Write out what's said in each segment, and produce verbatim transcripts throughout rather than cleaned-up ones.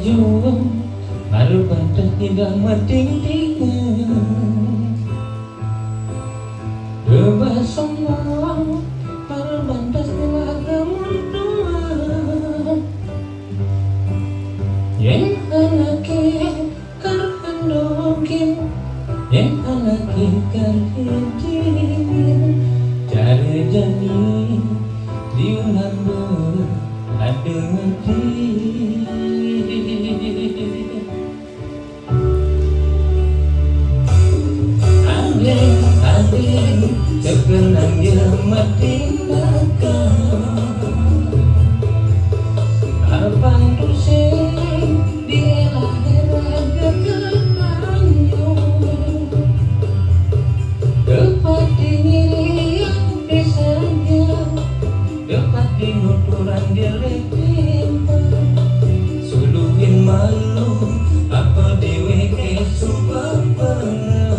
Juang, baru pantas tidak mating-tingan. Bebas sombong, baru pantas tidak kemunduan. Yang anaknya karhan dogin, yang anaknya karhan dingin. Cara jani diulang ber-, ada ngerti. Andeng, andeng, sekenang dia mati nakal. Apang tusing di elah-elah gegetanyo. Dapat dingirian pisagah. Dapat dinuturan jelek timpal. Suluhin malu, apa dewek sumpah pernah.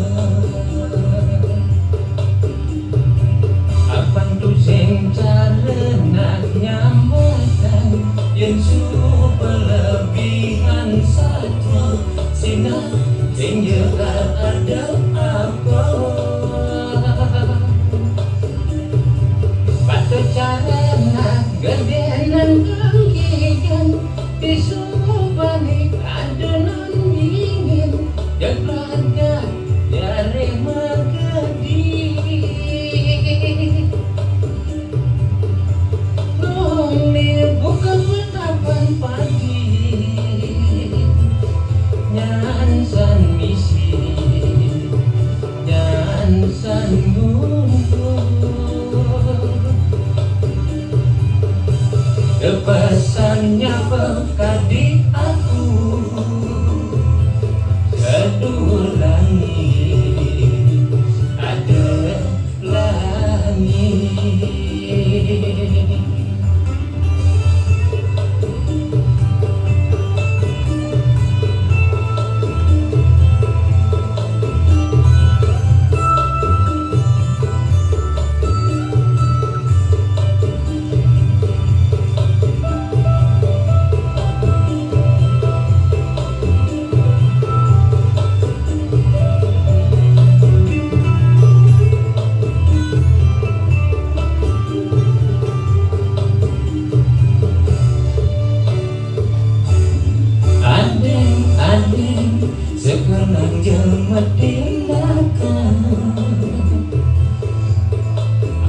Apang tusing cara nak nyamatan, yang suruh berlebihan satu, sina sing jelas ada apa. Patut cara nak gedenan kangkikan, disuruh balik ada nan dingin, jagraga jare magedi. Nong ni buka petapan padi, nyan san misi, nyan san gugur. Pesannya pekadi aku, kedua langit ada langit. Andeng, andeng, sekenang jemet tindakan.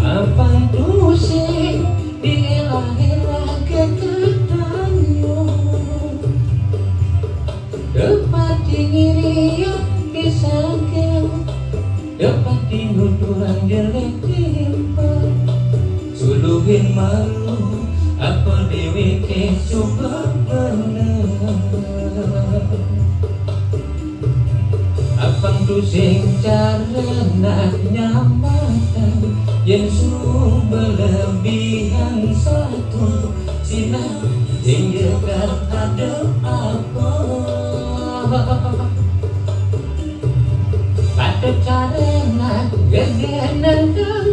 Apang tusing diilah-ilah keketanyo. Dapat dingirian pisagah, dapat dinuturan jelek timpal. Suluhin malu, apa dewek sumpah pernah. Apang tusing cara nak nyamatan, yang suruh berlebihan satu, sina sing jelas ada apa. Patut cara nak gedenan ke